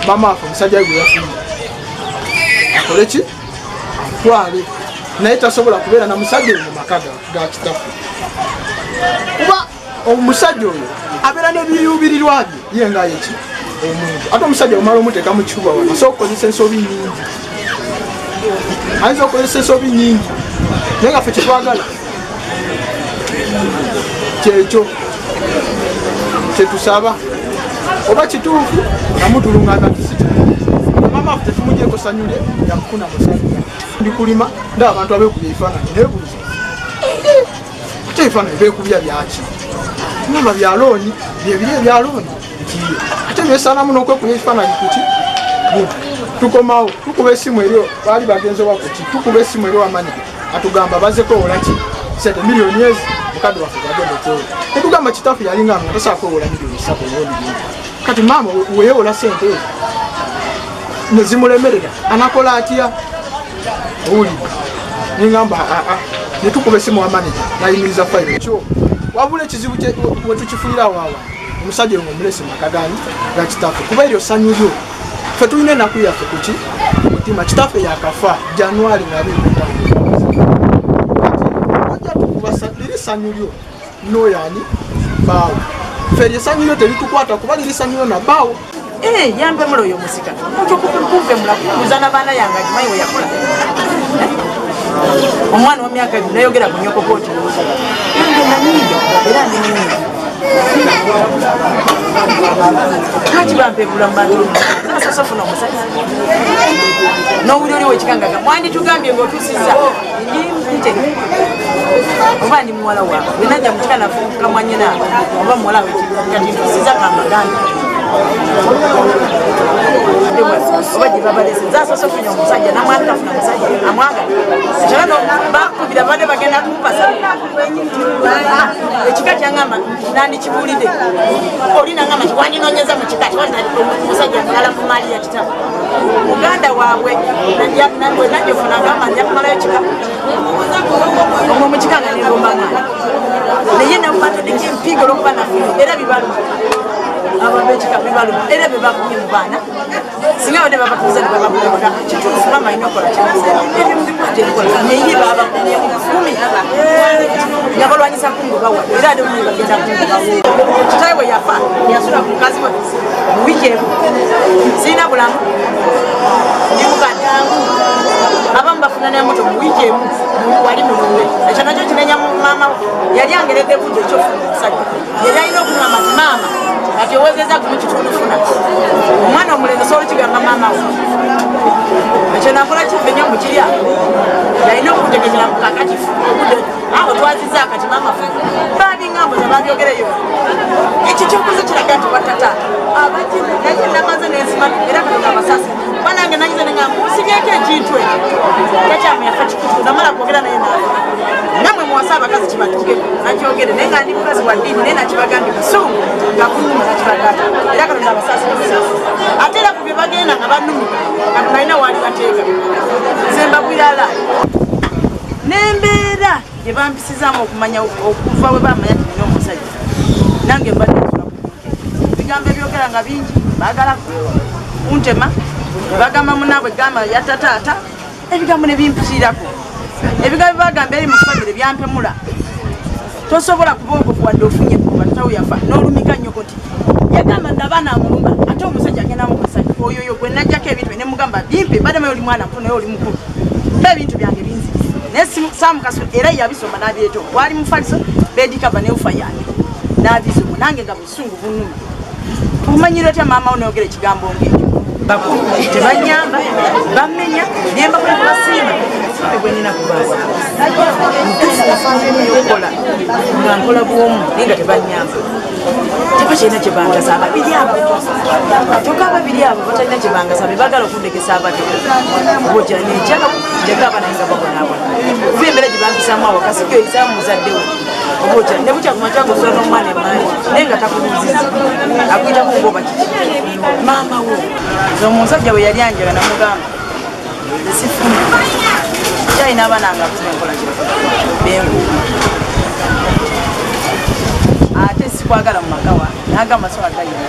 Mama waffe omusajja we gwe yafunye akole ki, amutwale, naye tasobola kubeera na musajja oyo mu maka ga kitaffe, kuba omusajja oyo abeera n'ebiyuubirirwa bye ye nga yeki omuntu. Ate omusajja omala omuteeka mu kifuba wano, asobola okukozesa ensobi nyingi, ayinza okukozesa ensobi nyingi, naye nga ffe kyetwagala kyekyo kyetusaba oba kituufu nga mutulungana nti si kituufu. Mama waffe tetumugyeko sanyu lye yakufuna musajja. Ndi kulima ndaba abantu abekubya ebifaananyi, nebuuza ate ebifaananyi bekubya byaki? Ngamba bya looni, byebiri ebya looni ntiye ate byesanamu n'okwekubya ebifaananyi kuki. Tukomawo tukuba esimu eri baali bagenze wakuki, tukuba esimu eri wamaniga atugamba baze kwewola ki sente miliyoni ezi mukadde waffe bagenda okwewola. Netugamba kitaffe yalinga nga tasobola kwewola miliyoni 3 emirundi mingi, kati maama weyewola sente ezo nezimulemerera anakola atya? Owulidde? Nengamba aa, netukuba esimu wa manager nayimiriza fayiro kyo. Wabula ekizibu wetukifunira awo omusajja oyo ng'omulese maka gani ga kitaffe, kuba eryo ssanyu lyo, ffe tulina enaku yaffe kuki mutima. Kitaffe yakafa Januari nga 25, ojja tukuba liri ssanyu lyo noyani baawo, ffe eryo essanyu lyo teritukwata kuba liri ssanyu lyo na baawo. Eh, yampemula oyo musika omuntu okumpemula kumbuza nabaana yange agimanyi we yakola. Eh? Omwana wa myaka ebiri nayogera ku nyoko bwoti, nange nanyiiga era ndi munyiiga. Lwaki bampebula mu bantu? Nasoose ofuna omusajja n'owuli oli wekikangaga mwanditugambye ng'otuusizza ndi nte oba ndi muwala waabwe, bwenajja mukika nafuuka mwanyina oba muwala we, kati ntuusiza kambagambe oba gye babalese. Nze asoose ofunya omusajja namwana tafuna musajja amwagala, ekyo bakubira babadde bagenda kumpasa. Ekika kyangamba nandikibulidde oli nangamba nti wandinonyeza mu kika musajja mulala mu maali ya kitabo muganda waabwe najofuna ngamba nja kumalayo kika omwo mukika nga negombangana naye nabatadeko empiiga olwokuba nafunye era bibaluma abo abekika bibaluma era bebakumye mu baana singa badde babatuuza nebabakuleka. Kituufu mama alina okukola ebyo mubikwate ebikola, naye babakumyemu 10 nga balwanyisa kungobawa era ate mwe bagenda kungobawa. Kitawe bwe yafa yasula ku mukazi we mu wiiki emu. Sirina bulamu, ndi mukadde, abamu bafuna nemoto mu wiiki emu wali mulumbe. Ekyo nakyo kimenya maama we yali angeredde budde ekyofuna omusajja, yali alina okugamba nti maama kati owezeza gumu kitundu funa omwana omulenzi osobola okigamba maama we. Ekyo nakola kife nnyo mukirya, yalina okutegekera kakati obudde awo twaziza kati maama fe babingambo zababyogereyo. Ekyo kyokoze kiraga nti watata abagimu, naye namaze nensima era Katonda abasasi banange nanyize neŋamba nsibyeko ekintu ekyo takyamu yafa kikutu namala kwogera naye naafa. Namwe muwase abakazi kibatuukeko nakyogere, naye nga ndi mukazi wa ddiini, naye nakibagambye busungu nga kunuma nakibagambye era Katonda abasaasi bamusaasi. Ate era ku bye bagenda nga banumika Katonda alina waali bateeka nze mbagwira alaayi n'embeera gye bampisizaamu okumanya okuva we bamanya nti nina omusajja nange mbadde nsula ku bigambo ebyogera nga bingi baagala kuntema, bagamba munaabwe gamba yatta taata, ebigambo ne bimpitirako, ebigambo bagamba eri mu famire byampemula. Tosobola kuba ogofu wadde ofunye kuba tawe yafa n'olumika nnyoko nti yagamba ndabaana amuluma ate omusajja agenda mukasajja oyo oyo gwe najjako ebintu ne mugamba bimpe badde oli mwana muto naye oli mukulu mpa ebintu byange binziriza naye samukasu era yabisoma n'abireeta wali mufaliso bedikava neufa yange n'abisoma nange nga busungu bunuma. Omanyira otya maama wo noyogera ekigambo ngaekyo? Bakulu tebanyamba bamenya nembakola tebasiima gwenina kubawa ntufuokola nga nkola bwomu naye nga tebanyamba tebakirina kyebangasa ababiri abo, kyokka ababiri abo batalina kyebangasa bebagala okundekesa abato obaokira nenjala ndeka abaana nga babonaabona kuba embeera gyebampisaamu awaka sigyoyisaamu muzadde we oba okira ne bukya kumakya ng'osula n'omwana emaali naye nga takubuuziza akuyitako ng'oba kiki maama wo. Nze omusajja bwe yali anjala namugamba sifuna kyalina abaana nga kuba enkola kiro benkuuma ate sikwagala mu maka wange nagamba sola gayina.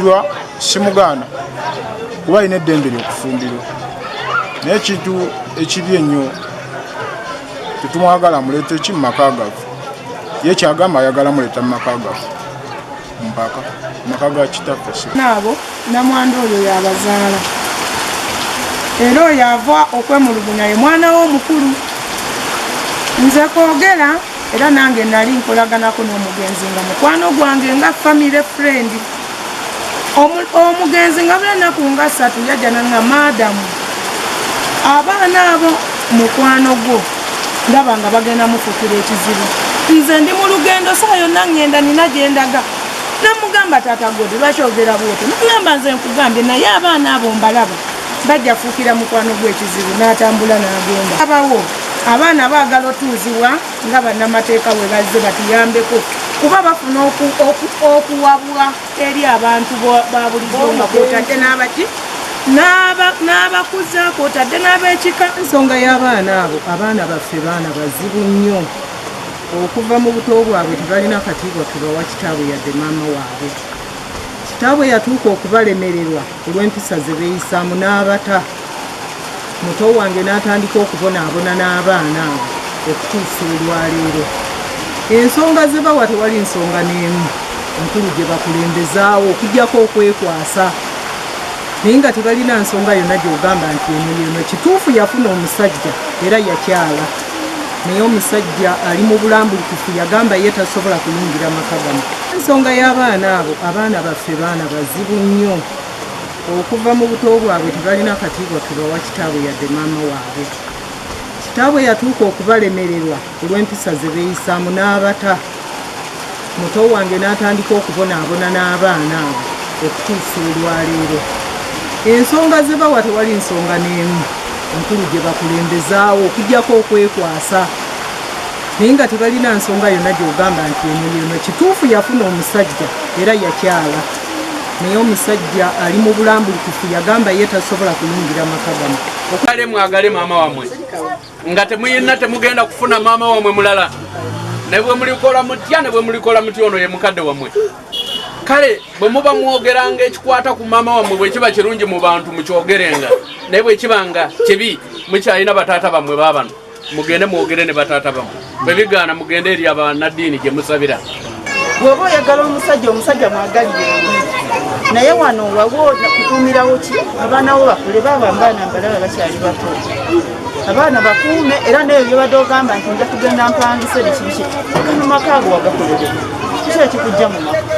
Okufumbirwa simugaana kuba alina eddembe lyokufumbirwa, naye ekintu ekibi ennyo tetumwagala amuleeta eki mu maka gaffe. Ye kyagamba ayagala muleeta mu maka gaffe, mpaka maka ga kitaffe si. Naabo namwandu oyo yabazaala, era oyo ava okwemulugunya ye mwana we omukulu. Nze kwogera era nange nali nkolaganako n'omugenzi nga mukwano gwange, nga family friend. Omugenzi nga bula naku nga 3 yajja nanga, "Maadamu, abaana abo mukwano gwo ndaba nga bagenda mufuukira ekizibu. Nze ndi mu lugendo, saa yonna ŋŋenda, nina gyendaga." Namugamba, "Taata Godi, lwaki ogera bwotyo?" Nagamba, "Nze nkugambye, naye abaana abo mbalaba bajja fuukira mukwano gw'ekizibu." N'atambula n'agenda. Abawo abaana baagala otuuzibwa nga bannamateeka bwe bazze batuyambeko, kuba bafuna okuwabwa eri abantu ba bulijjo, nga kwotadde n'abaki n'abakuza, kwotadde n'ab'ekika. Ensonga y'abaana abo, abaana baffe baana bazibu nnyo. Okuva mu buto bwabwe tebalina katiibwa kebawa kitaabwe yadde maama waabwe. Kitaabwe yatuuka okubalemererwa olw'empisa ze beeyisaamu n'abata. Muto wange n'atandika okubonaabona n'abaana abo okutuusa olwaleero. Ensonga ze bawa, tewali nsonga n'emu nkulu gye bakulembezaawo okugyako okwekwasa, naye nga tebalina nsonga yonna gy'ogamba nti eno yeno. Kituufu yafuna omusajja era yakyala, naye omusajja ali mu bulambulukufu, yagamba ye tasobola kuyingira maka gano. Ensonga y'abaana abo, abaana baffe baana bazibu nnyo. Okuva mu buto bwabwe tebalina katiibwa kebawa kitaabwe yadde maama waabwe. Kitaabwe yatuuka okubalemererwa olw'empisa ze beeyisaamu n'abata. Muto wange n'atandika okubonaabona n'abaana abo okutuusa olwaleero. Ensonga ze bawa, tewali nsonga n'emu nkulu gye bakulembezaawo okugyako okwekwasa, naye nga tebalina nsonga yonna gy'ogamba nti eno yeno. Kituufu yafuna omusajja era yakyala, naye omusajja ali mu bulambulukufu, yagamba ye tasobola kuyingira maka gano. Kale mwagale maama wammwe nga temuyina, temugenda kufuna maama wammwe mulala, ne bwe mulikola mutya, ne bwe mulikola mutya, ono ye mukadde wammwe. Kale bwe muba mwogeranga ekikwata ku maama wammwe, bwe kiba kirungi mu bantu mukyogerenga, naye bwe kiba nga kibi, mukyalina bataata bammwe baabano, mugende mwogere ne bataata bammwe. Bwe bigaana, mugende eri abannaddiini gye musabira. Bw'oba oyagala omusajja, omusajja mwagalire eri, naye wano wawo kukuumirawo ki? Abaana bo bakule, baaba mbaana mbalaba bakyali bato, abaana bakuume. Era neyo byobadde ogamba nti nja kugenda mpangise, biki biki, gano maka ago wagakolere kiki ekikujja mu maka?